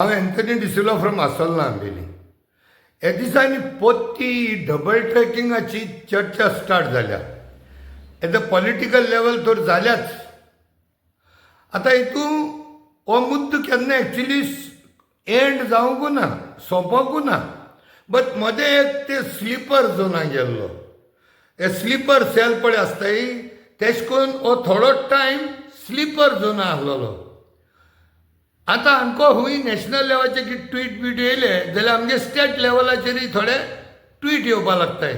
हांव Anthony D'Silva from आसोल्ला Ambelim. हे दिसांनी पोत्ती डबल ट्रॅकिंगाची चर्चा स्टार्ट जाल्या. एट the political level तर जाल्याच. आतां हितून हो मुद्दो केन्ना एक्चुली एंड जावंकू ना, सोंपोंकू ना, बट मदें एक ते स्लिपर झोना गेल्लो. हे स्लिपर सेल पळय आसताय, तेश करून हो थोडो टायम स्लिपर झोना आसलेलो. आतां आमकां खूंय नॅशनल लेवलाचेर कितें ट्वीट बीट येयले जाल्यार आमगे स्टेट लेवलाचेरूय थोडे ट्वीट येवपा लागताय.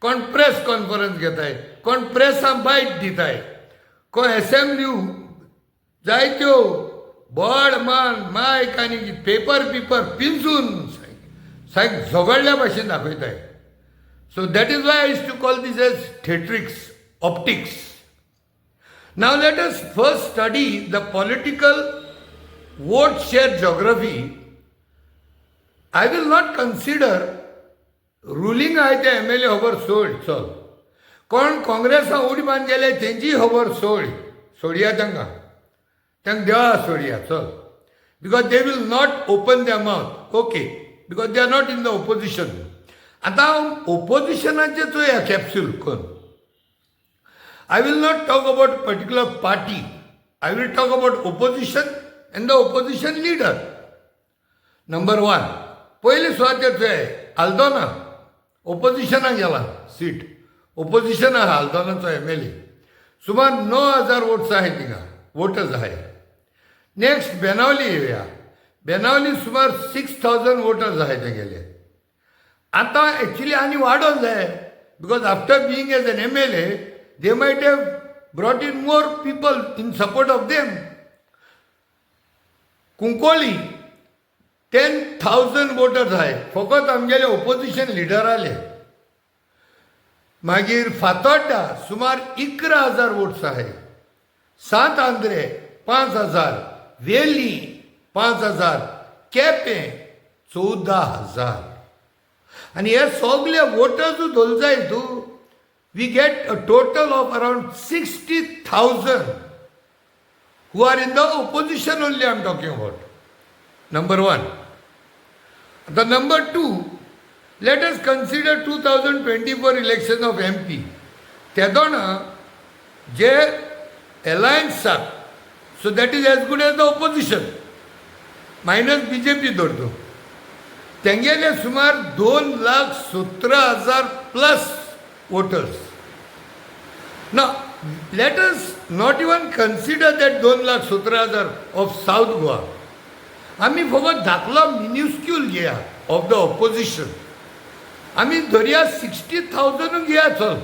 कोण प्रेस कॉन्फरन्स घेताय, कोण प्रेसां बायट दिताय, कोण एसेंब्ली जायत्यो बड मान मायक आनी पेपर पिपर पिंजून सायक झगडल्या भाशेन दाखयताय. So that is why I used to call this as theatrics, optics. Now let us first study the political vote share geography. I will not consider ruling आहे ते एमएलए खबर सोड. चल, कोण काँग्रेसा उडी मारून गेले तेंची खबर सोड. सोडया तांकां, तांकां देवा सोडया, चल, because they will not open their mouth, okay, because they are not in the opposition. आतां हांव ओपोजिशनाचें चोया कॅप्स्यूल करून. I will not talk about particular party. I will talk about opposition and the opposition leader. Number one, पयले सुवातेर चोय आल्दोना ओपोजिशनाक गेला seat. Opposition आहा आल्दोनाचो MLA. सुमार 9000 वोट्स आहाय थिंगा, वोटर्स आहाय. नेक्स्ट बेनावली येवया. बेनावली सुमार 6000 वोटर्स आहाय तेगेले. आतां एक्चुली आनी वाडोवंक जाय, because after being as an MLA, they might have brought in more people in support of them. Cuncolim 10,000 voters आहाय फकत आमगेले ओपोजिशन लिडराले. मागीर फातोड्डा सुमार 11,000 वोट्स आहाय. सांत आंद्रे 5000, वेली 5000, केपें 14,000. आनी हे सगळे वोटर्स धरले जाय तूं, we get a total of around 60,000 who are in the opposition only I am talking about. Number one. The number two, let us consider 2024 election of MP. तेदोणा J एलायन्साक, so that is as good as the opposition minus BJP धरतो, तेंगेले सुमार 2,17,000 plus voters. Now let us not even consider that 2,17,000 of South Goa. आमी फकत धाकलो मिन्युस्क्यूल घेया of the opposition. आमी धरया 60,000 घेया, चल.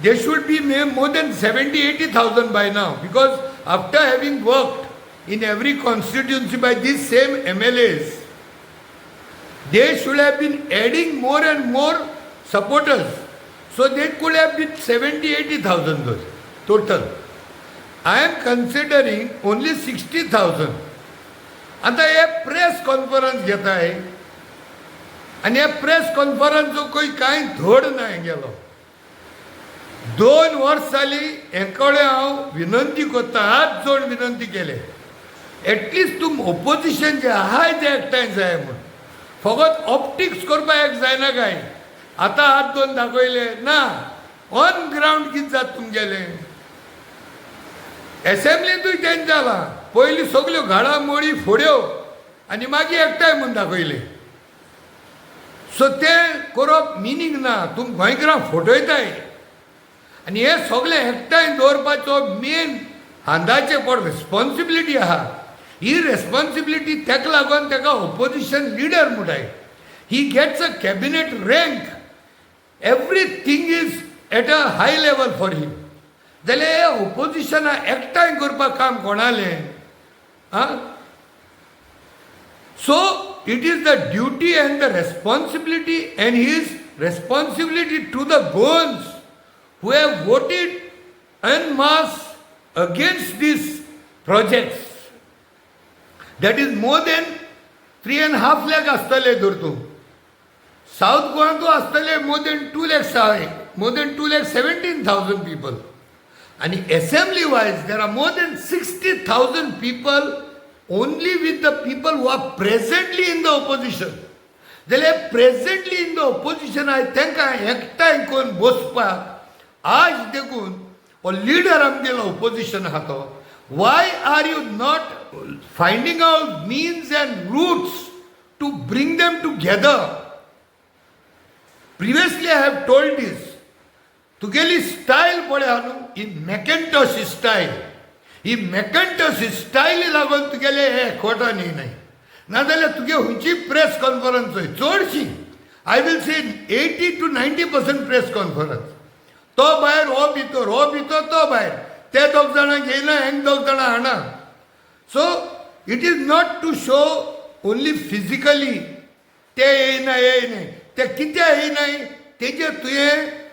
They should be may more than 70-80,000 by now, because after having worked in every constituency by these same MLAs, they should have been adding more and more supporters. So they could have been 70-80,000 those total. I am considering only 60,000. आता हे press conference घेताय आनी हे press conference खंय कांय धड ना गेलो. 2 वर्स जाली हे कडेन हांव विनंती करता, हात जोड विनंती केले, एटलिस्ट तुम ओपोजिशन जे आहाय ते एकठांय जाय म्हूण. फकत ऑप्टिक्स करपाक एक जायना काय आतां हात दोन दाखयले ना. ऑन ग्रावंड कितें जाता तुमगेलें? एसेंब्लींतूय तेंच जालां. पयलीं सगल्यो घडामोडी फोड्यो आनी मागीर एकठांय म्हूण दाखयले. सो तें करप मिनींग ना. तुम गोंयकारांक फटयताय. आनी हे सगळे एकठांय दवरपाचो मेन हांदाचे पड रेस्पॉन्सिबिलिटी आहा. ही रेस्पॉन्सिबिलिटी तेका लागून तेका ओपोजिशन लिडर म्हणटाय. He gets a cabinet rank, everything is at a high level for him. जाल्यार ओपोजिशना एकठांय करपाक काम कोणालें आं? So it is the duty and the responsibility and his responsibility to the Goans who have voted en masse against these projects. That is more than 3.5 lakh आसतले धर तूं. South गोवांतू आसतले more than 2 lakhs आहाय, more than 2,17,000 people. आनी assembly wise there are more than 60,000 people. only with the people who are presently in the opposition. जाल्यार presently in the opposition आहाय तांकां एकठांय करून बसपाक आज देखून हो लिडर आमगेलो ओपोजिशन आहा तो, why are you not finding out means and routes to bring them together? Previously I have told this. तुगेली स्टायल पळय न्हू, ही मॅकेंटॉश स्टायल. ही मॅकेंटॉश स्टायल लागून तुगेले हे एकवटान येयनाय. नाजाल्यार तुगे खंयची प्रेस कॉन्फरन्स चोय, चडशी, I will say, 80 to 90% press conference, तो भायर, हो भितर, हो भितर, तो भायर, ते दोग जाणां घेयना, हेंक दोग जाणां हाडना. So it is not to show only physically. ते येयना, येयना, ते कित्याक येयनाय तेजेर तुवें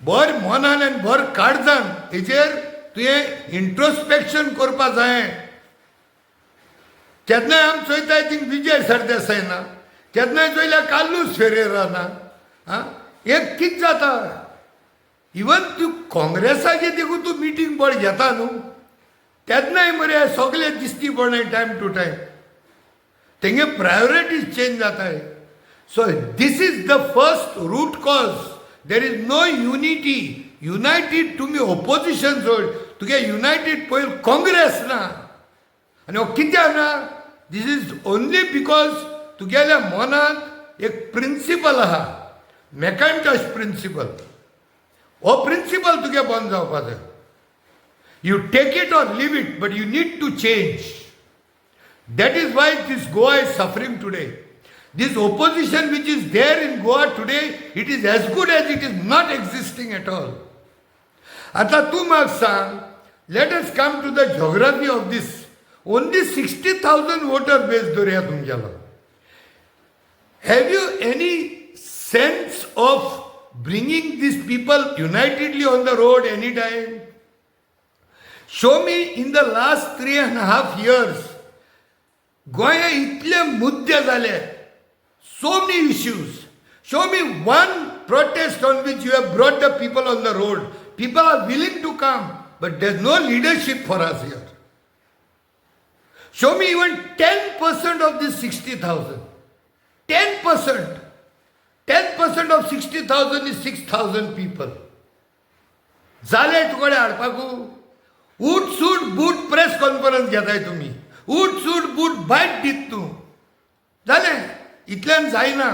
बर मनान आनी बर काळजान हेजेर तुवें इंट्रोस्पेक्शन करपा जाय. केन्नाय आमी चोयताय थिंग विजय सरदेसाय ना, केन्नाय चोयल्यार कार्लूस फेरेरा ना. आं, एक कितें जाता, इवन तूं काँग्रेसाचे देखून तूं मिटींग पळ घेता न्हू, तेन्नाय मरे सगळे दिसती पडनाय. टायम टू टायम तेंगे प्रायोरिटीज चेंज जाताय. So this is the first root cause. There is no unity. United तुमी ओपोजिशन सोड, तुगे युनायटीड पयर काँग्रेस ना. आनी हो कित्याक ना? This is only because तुगेल्या मनांत एक प्रिंसिपल आहा, मॅकांटॉश प्रिंसिपल. हो प्रिंसिपल तुगे बंद जावपा जाय. You take it or leave it, but you need to change. That is why this Goa is suffering today. This opposition which is there in Goa today, it is as good as it is not existing at all. आता तूं म्हाका सांग, let us come to the geography of this. Only 60,000 voter base धरया तुमगेलो. Have you any sense of bringing these people unitedly on the road any time? Show me in the last 3.5 years, गोंया इतले मुद्दे जाले, so many issues. Show me one protest on which you have brought the people on the road. People are willing to come, but there is no leadership for us here. Show me even 10% of this 60,000. 10%. 10% of 60,000 is 6,000 people. जाले तुकडे हाडपाकू? उट सूट boot press conference घेताय तुमी, उट सूट boot बायट दीत तूं, जालें, इतल्यान जायना.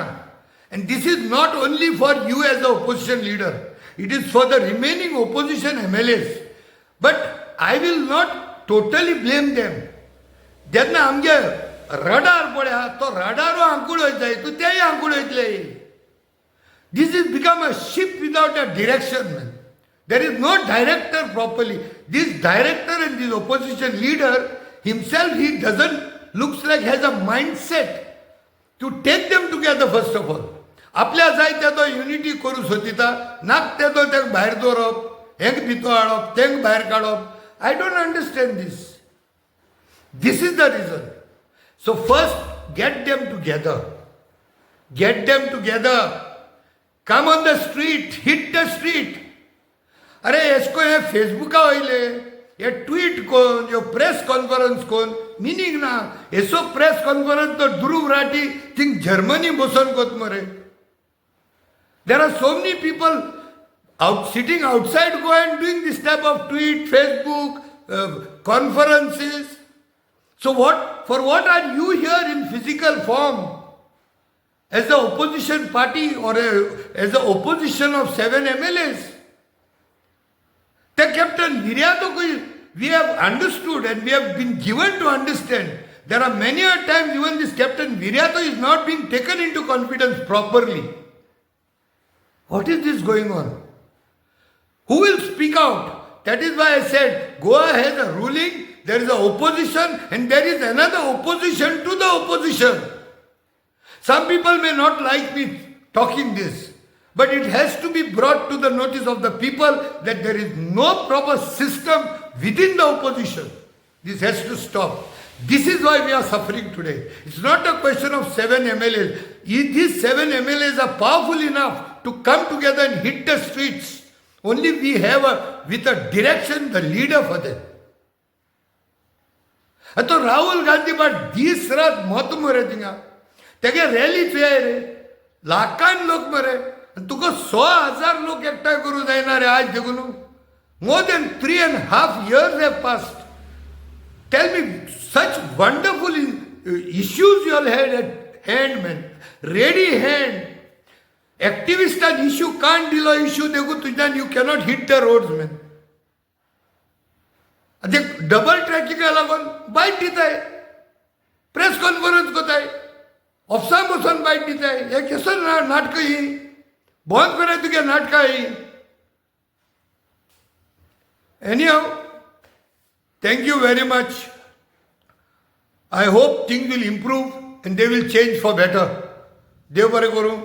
And this is not only for you as a opposition leader, it is for the remaining opposition MLAs. But I will not totally blame them. जेन्ना आमगे रडार पळय आहा, तो रडारो आंकूळ वयताय, तूं तेय आंकूळ वयतले. This is become a ship without a direction, man. There is no director properly. This director and this opposition leader himself, he doesn't looks like has a mindset to take them together first of all. आपल्या जाय तेदो unity करूं सोदिता, नाक तेदो तेका भायर दवरप, हेंक भितर हाडप, तेंक भायर काडप. I don't understand this. This is the reason. So first get them together, get them together. Come on the street, hit the street. अरे, एशको हे फेसबुका वयले हे ट्वीट कोन, ह्यो प्रेस कॉन्फरन्स कोन मिनींग ना. हेसो प्रेस कॉन्फरन्स तो ध्रुव राठी थिंग जर्मनी बसोन कोत मरे. There are so many people out sitting outside Goa and doing this type of tweet, Facebook, conferences. So what for what are you here in physical form? As the opposition party or as the opposition of seven MLAs? The Captain Viriato, we have understood and we have been given to understand there are many a times even this Captain Viriato is not being taken into confidence properly. What is this going on? Who will speak out? That is why I said Goa has a ruling, there is an opposition, and there is another opposition to the opposition. Some people may not like me talking this, but it has to be brought to the notice of the people that there is no proper system within the opposition. This has to stop. This is why we are suffering today. It's not a question of seven MLAs. If these seven MLAs are powerful enough to come together and hit the streets, only we have a, with a direction, the leader for them. आनी तो राहुल गांधी बाट दीस रात मत मरे थिंगा. तेगे rally चोयाय रे, लाखान लोक मरे. आनी तुका 100,000 लोक एकठांय करूं जायना रे आज देखून. More than 3.5 years have passed. Tell me, such wonderful issues you all had at hand, man, ready hand. एक्टिविस्टान issue काण दिलो इश्यू देखून तुज्यान you cannot hit the roads, man. ते डबल ट्रॅकिंगा लागून बायट दिताय, प्रेस कॉन्फरन्स करताय, ऑफिसान बसून बायट दिताय. हे केसो नाटकां ही? बंद कराय तुगे नाटकां ही. Anyhow, thank you very much. I hope things will improve and they will change for better. देव बरें करूं.